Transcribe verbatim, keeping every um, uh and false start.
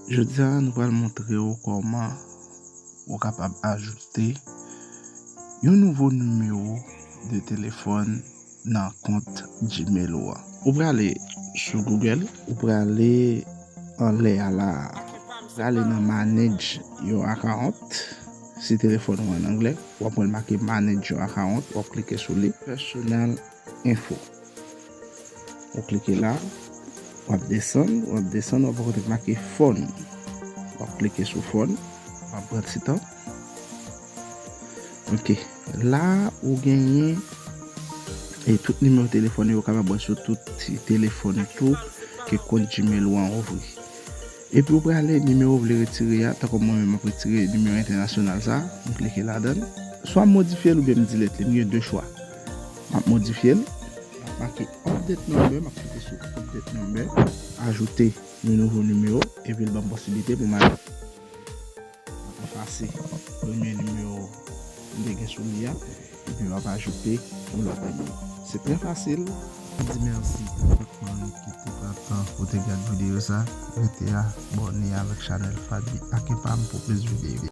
Jodi a, nou pral montre w kòman ou kapab ajoute yon nouvo nimewo de telefòn nan kont Gmail ou an. Ou prale sou Google, ou prale anlè a la a. Ou prale nan Manage Your Account. Si telefòn ou an anglè, w ap wè l make Manage Your Account, w ap klike sou li. Personal Info. Ou klike la, w ap desann, w ap desann, w ap wè kote k make Phone. W ap klike sou Phone, w ap pran ti tan. Ok, la ou genyen e tout nimewo telefòn yo, ou kapab wè sou tout ti telefòn tou ke kont Gmail ou an ouvri. Epi ou prale nimewo ou vle retire a, tankou mwen menm m ap retire nimewo entènasyonal sa, m klike ladan l. Swa m modifye l oubyen m delete li, m gen de chwa. M ap modifye l, m ap make update number, m ap klike sou update number, ajoute yon nouvo nimewo, epi l ban m posiblite pou m al efase premye nimewo m te gen sou li a, epi m ap ajoute yon lòt nimewo. Se trè fasil. M di mèsi a tout moun ki te pran tan pou te gad videyo sa. Rete abòne avèk chanèl Faby Akinpam pou plis videyo.